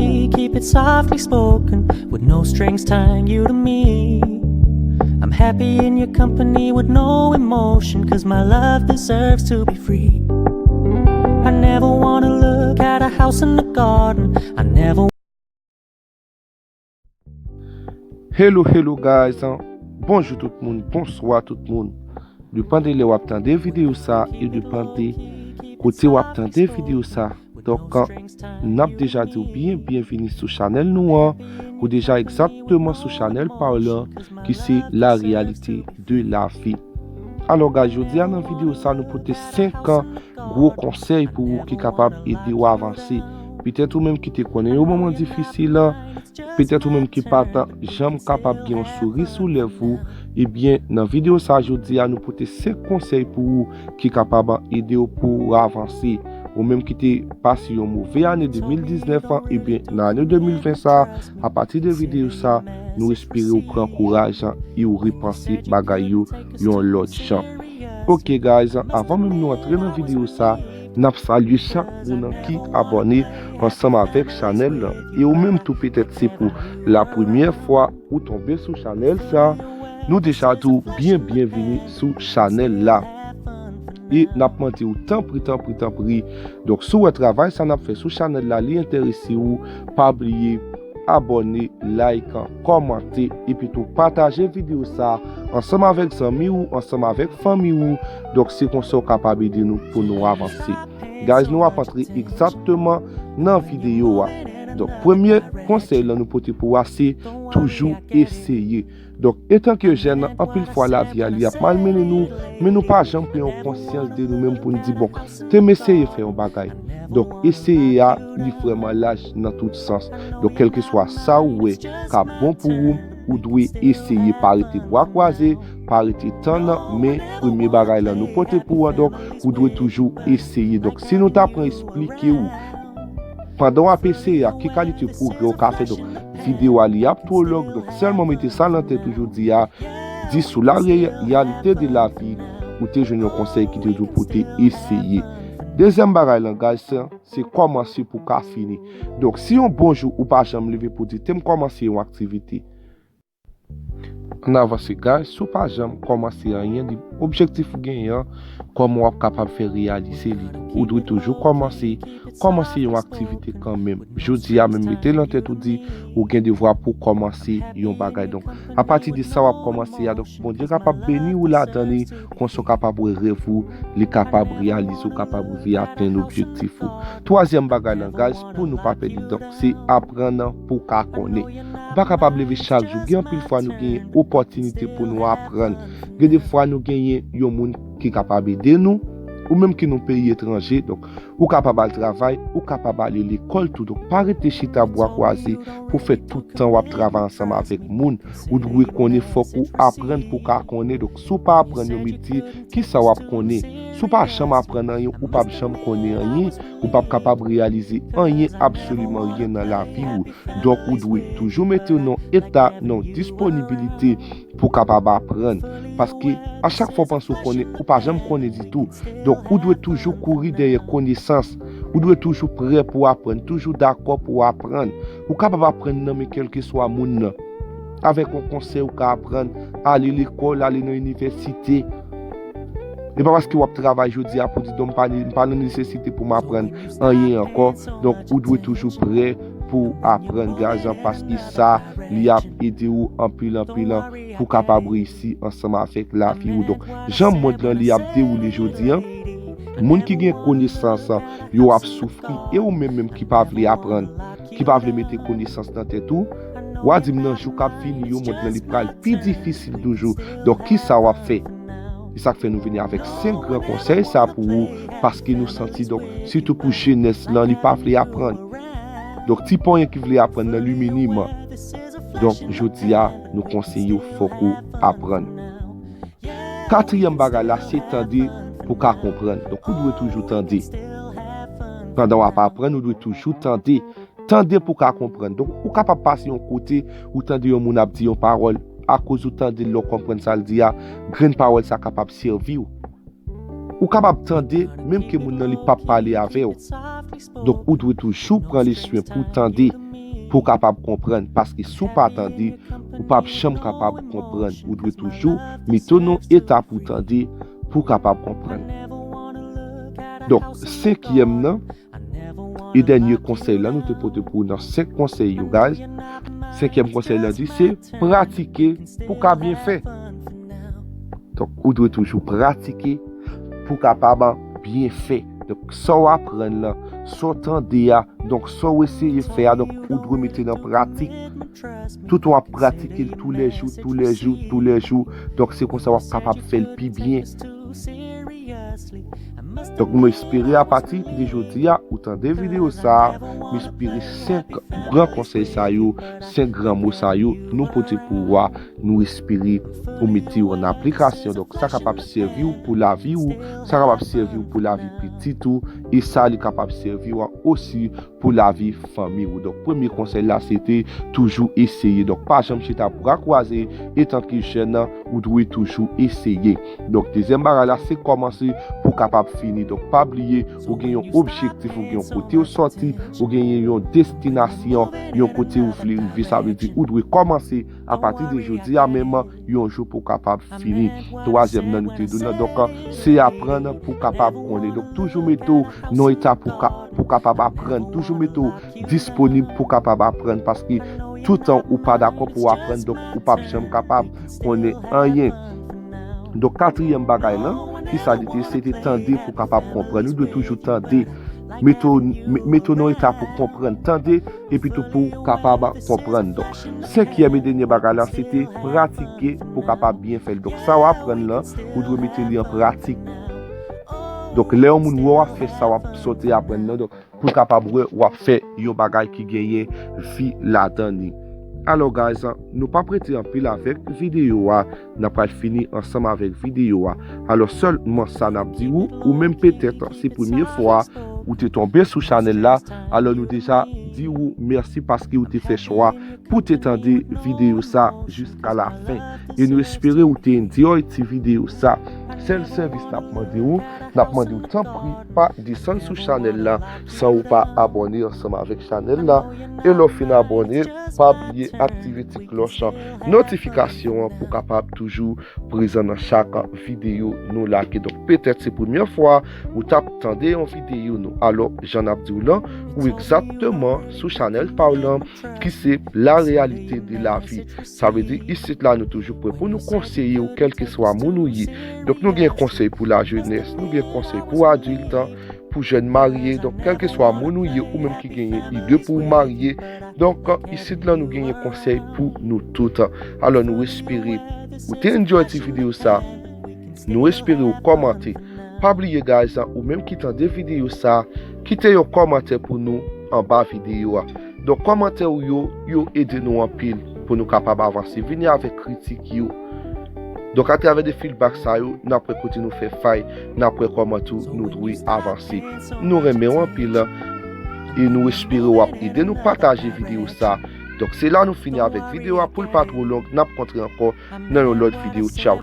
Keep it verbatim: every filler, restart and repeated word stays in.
Keep it softly spoken, with no strings tying you to me. I'm happy in your company with no emotion, cause my love deserves to be free. I never wanna look at a house in the garden. I never Hello, hello guys. Bonjou tout moun, bonswa tout moun. Depann de lè w ap tande videyo sa e depann de kote w ap tande videyo sa. Donk, n ap deja di w byen, byenvini sou chanèl nou an. Ou deja egzakteman sou chanèl pa w lan, ki se La Réalité de la Vie. Alò, guys, jodi a nan videyo sa, nou pote senk gwo konsèy pou ou ki kapab ede w avanse. Petèt ou menm ki te konnen yon moman difisil, petèt ou menm ki pa t janm kapab gen yon souri sou lèv ou, ebyen, nan videyo sa jodi a, nou pote senk konsèy pou ou ki kapab ede w pou w avanse. Ou menm ki te pase yon move ane de mil diznèf an, ebyen, nan ane de mil ven sa, apati de videyo sa, nou espere w pran kouraj e w repanse bagay yo yon lòt jan. Ok, guys, avan menm nou antre nan videyo sa, n ap salye chak moun ki abòne ansanm avèk chanèl lan. E ou menm tou, petèt se pou la premyè fwa ou tonbe sou chanèl sa, nou deja di w byen byenvini sou chanèl la. E n ap mande w tanpri, tanpri, tanpri. Donk, si w wè travay sa n ap fè sou chanèl la, li enterese w, pa bliye abòne, like, kòmante, epi tou pataje videyo sa ansanm avèk zanmi w, ansanm avèk fanmi w. Donk, se konsa w kapab ede nou pou nou avanse. Guys, nou ap antre egzakteman nan videyo a. Donk, premye konsèy lan nou pote pou w a, se toujou eseye. Donk, etanke jèn, anpil fwa lavi a li ap malmennen nou, men nou pa janm pran yon konsyans de nou menm pou n di, bon, te m eseye fè yon bagay. Donk, eseye a, li vrèman laj nan tout sans. Donk, kèlkeswa sa ou wè k ap bon pou ou, ou dwe eseye, pa rete bra kwaze, pa rete tann, men premye bagay lan nou pote pou ou an, donk, ou dwe toujou eseye. Donk, si nou ta pran esplike w, pandan w ap eseye a, ki kalite pwogrè w ka fè, donk, videyo a li ap twò long, donk, sèlman mete sa nan tèt ou jodi a, di sou La Réalité de la Vie, ou te jwenn yon konsèy ki te di w pou te eseye. Dezyèm bagay lan, guys, se kòmanse pou ka fini. Donk, si yon bon jou ou pa janm leve pou di, te m kòmanse yon aktivite. Ann avanse, guys, si w pa janm kòmanse anyen, li objektif ou genyen an, kòman w ap kapab fè reyalize li. Ou dwe toujou kòmanse, kòmanse yon aktivite kanmenm. Jodi a menm, mete nan tèt ou di, ou gen devwa pou kòmanse yon bagay. Donk, apati de sa w ap kòmanse a, donk, Bondye kapab beni w ladan li, konsa w kapab wè rèv ou, li kapab reyalize, ou kapab rive atenn objektif ou. Twazyèm bagay lan, guys, pou nou pa pèdi, donk, se aprann pou ka konnen. Ou pa kapab leve chak jou. Gen anpil fwa nou genyen opòtinite pou nou aprann. Gen de fwa nou genyen yon moun ki kapab ede nou, ou menm ki nan peyi etranje. Donk, ou kapab al travay, ou kapab ale lekòl tou. Donk, pa rete chita bra kwaze pou fè tout tan w ap travay ansanm avèk moun. Ou dwe konnen, fòk ou aprann pou ka konnen. Donk, si w pa aprann yon metye, kisa w ap konnen? Si w pa janm aprann anyen, ou p ap janm konnen anyen, ou p ap kapab reyalize anyen, absoliman ryen nan lavi w. Donk, ou dwe toujou mete w nan eta, nan disponibilite pou w kapab aprann. Paske a chak fwa w panse w konnen, ou pa janm konnen ditou. Donk, ou dwe toujou kouri dèyè konesans. Ou dwe toujou prè pou w aprann, toujou dakò pou w aprann. Ou kapab aprann nan men kèlkeswa moun nan. Avèk yon konsèy, ou ka aprann, ale lekòl, ale nan inivèsite. E pa paske w ap travay jodi a pou di, donk, m pa, m pa nan nesesite pou m aprann anyen ankò. Donk, ou dwe toujou prè pou w aprann, guys, paske sa, li ap ede w anpil, anpil, pou w kapab reyisi ansanm avèk lavi w. Donk, jan mond lan li ap dewoule jodi a, moun ki gen konesans, yo ap soufri, e ou menm menm ki pa vle aprann, ki pa vle mete konesans nan tèt ou, w a di m nan jou k ap vini yo, mond lan li pral pi difisil toujou. Donk, kisa w ap fè? E sa k fè nou vini avèk senk gran konsèy sa pou ou, paske nou santi, donk, sitou pou jenès lan, li pa vle aprann. Donk, ti ponyen ki vle aprann nan li minim. Donk, jodi a, nou konseye w, fòk ou aprann. Katriyèm bagay la, se tande pou ka konprann. Donk, ou dwe toujou tande. Pandan w ap aprann, ou dwe toujou tande. Tande pou ka konprann. Donk, ou kapab pase yon kote, ou tande yon moun ap di yon pawòl, akoz ou tande l, lè w konprann sa l di a, grenn pawòl sa kapab sèvi w. Ou kapab tande, menm ke moun nan li p ap pale avè w. Donk, ou dwe toujou pran leswen pou w tande. pou w kapab konprann. Paske si w pa tande, ou p ap janm kapab konprann. Ou dwe toujou mete w nan eta pou w tande, pou w kapab konprann. Donk, senkyèm nan, e dènye konsèy la nou te pote pou ou nan senk konsèy yo, guys. Senkyèm konsèy la di se pratike pou ka byen fè. Donk, ou dwe toujou pratike pou kapab byen fè. Donk, sa w aprann lan, sa w tande a, donk, sa w eseye fè a, donk, ou dwe mete l an pratik. Tout w ap pratike l toulèjou, toulèjou, toulèjou. Donk, se konsa w ap kapab fè l pi byen. Donk, mwen espere apati de jodi a, ou tande videyo sa a, mwen espere senk gran konsèy sa yo, senk gran mo sa yo, nou pote pou ou a, nou espere ou mete yo an aplikasyon. Donk, sa kapab sèvi w pou lavi w, sa kapab sèvi w pou lavi pitit ou, e sa li kapab sèvi w osi pou lavi fanmi w. Donk, premye konsèy la, se te toujou eseye. Donk, pa janm chita bra kwaze, etanke jèn, ou dwe toujou eseye. Donk, dezyèm bagay la, se kòmanse pou kapab fini. Donk, pa bliye, ou gen yon objektif, ou gen yon kote w sòti, ou gen yon destinasyon, yon kote ou vle rive. Sa vle di, ou dwe kòmanse apati de jodi a menm, yon jou pou w kapab fini. Twazyèm nan nou te di w lan, donk, se aprann pou w kapab konnen. Donk, toujou mete w nan eta pou ka, pou w kapab aprann. Toujou mete w disponib pou w kapab aprann, paske toutan ou pa dakò pou w aprann, donk, ou p ap janm kapab konnen anyen. Donk, katriyèm bagay lan, ki sa li te, se te tande pou w kapab konprann. Ou dwe toujou tande. Mete w, me-, mete w nan eta pou konprann, tande, epi tou pou w kapab konprann. Donk, senkyèm e dènye bagay la, se te pratike pou w kapab byen fè l. Donk, sa w aprann lan, ou dwe mete li an pratik. Donk, lè yon moun wè w ap fè sa w ap sòti aprann lan, donk, pou l kapab wè w ap fè yon bagay ki genyen vi ladan li. Alò, guys, nou p ap rete anpil avèk videyo a. N ap pral fini ansanm avèk videyo a. Alò, sèlman sa n ap di ou, ou menm petèt se premye fwa ou te tonbe sou chanèl la, alò nou deja di ou mèsi paske ou te fè chwa pou te tande videyo sa jiska la fen. E nou espere ou te enjoy ti videyo sa. Sèl sèvis n ap mande ou, n ap mande ou tanpri pa desann sou chanèl la san ou pa abòne ansanm avèk chanèl la. E lè w fin abòne, pa bliye aktive ti klòch notifikasyon an pou w kapab toujou prezan nan chak videyo nou lage. Donk, petèt se premye fwa ou t ap tande yon videyo nou. Alò, jan n ap di w lan, ou egzakteman sou chanèl pa w lan, ki se La Réalité de la Vie. Sa vle di, isit la, nou toujou prè pou nou konseye w, kèlkeswa moun ou ye. Donk, nou gen konsèy pou lajenès, nou gen konsèy pou adilt, pou jèn marye. Donk, kèlkeswa moun ou ye, ou menm ki genyen ide pou w marye, donk, isit la, nou genyen konsèy pou nou tout. Alò, nou espere ou te enjoy ti videyo sa. Nou espere ou kòmante. Pa bliye, guys, ou menm ki tande videyo sa, kite yon kòmantè pou nou anba videyo a. Donk, kòmantè ou yo, yo ede nou anpil pou nou kapab avanse. Vini avèk kritik yo. Donk, atravè de feedback sa yo, n ap wè kote nou fè fay, n ap wè kòman tou nou dwe avanse. Nou renmen w anpil, e nou espere w ap ede nou pataje videyo sa. Donk, se la nou fini avèk videyo a, pou l pa twò long, n ap kontre ankò nan yon lòt videyo. Tchaw!